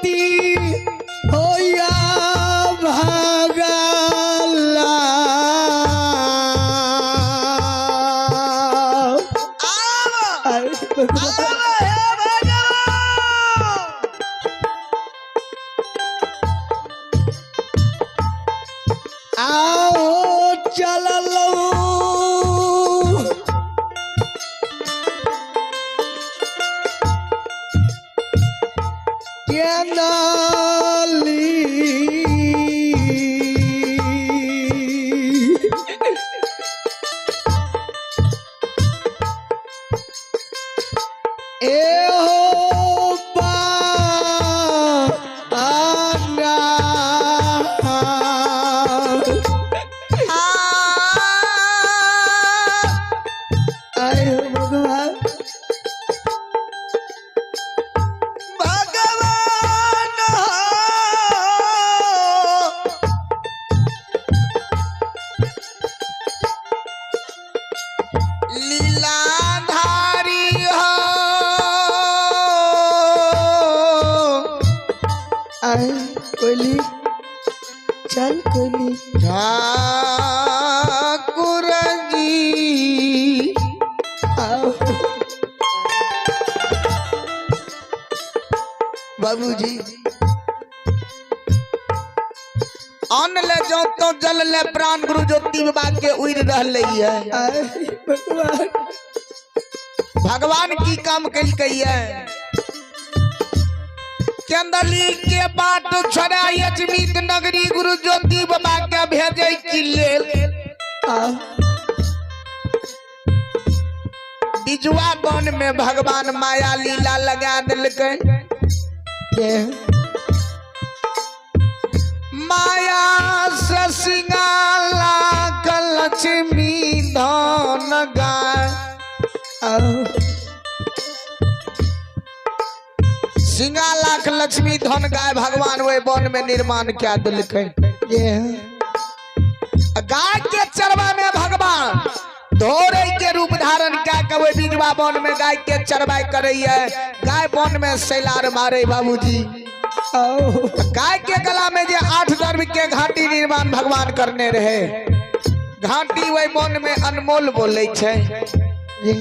ज्योति होया भगला। आब अरे भगवान। आब हे भगवान। आओ चललू केनाली। ए हो बाना। आ आए हो भगवान। भगवान हो। लीलाधारी हो। आए कोयली, चल कोयली। ठाकुर जी। आओ बाबूजी। अन्न ले जो तो जल ले प्राण गुरु ज्योति बाबा के उड़ रहले है। आए भगवान। भगवान की काम कलकै है? चंदली के बाट छोड़ा अजमीत नगरी गुरु ज्योति बाबा के भेजे की लेल आओ। बिजुआ वन में भगवान माया लीला लगा दिलकै। ये माया से सिंगाला लक्ष्मी धन गाय। आओ। सिंगा लाख लक्ष्मी धन गाय भगवान वही वन में निर्माण क्या दिलकै। ये गाय के चरवा में भगवान धोरे के रूप धारण क्या के वही बिजवा वन में गाय के चरवाई करैया। गाय वन में सैलार मारे बाबूजी। आओ। गाय के गला में जे 8 गर्भ के घाटी निर्माण भगवान करने रहे, घाटी वही मन में अनमोल बोले छै। ये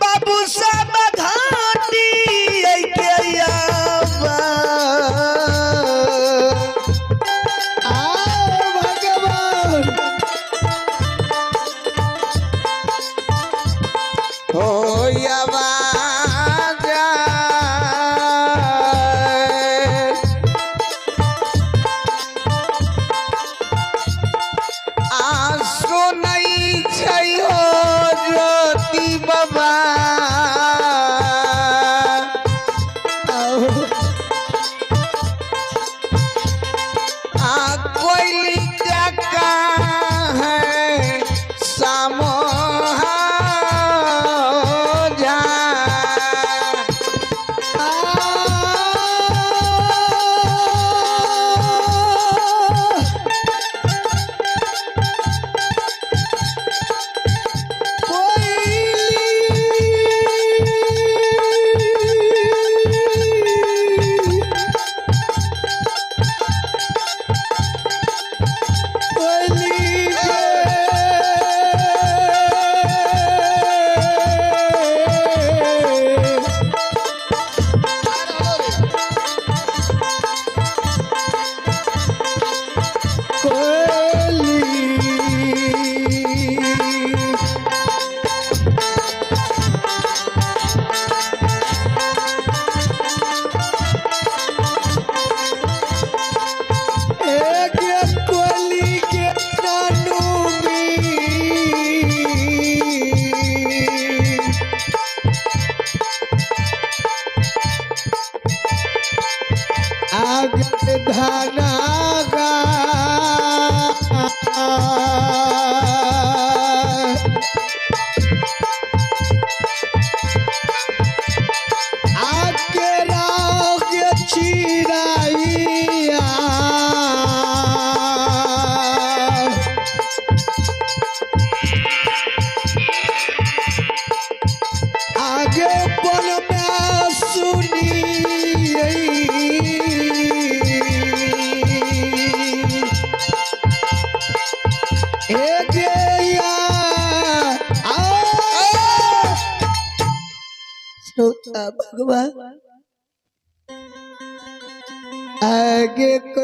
बाबू सब घाटी के आवा। आओ भगवान। हो आवाज। आ सुनै छै हो ज्योति बाबा। मुदा भगवान आगे।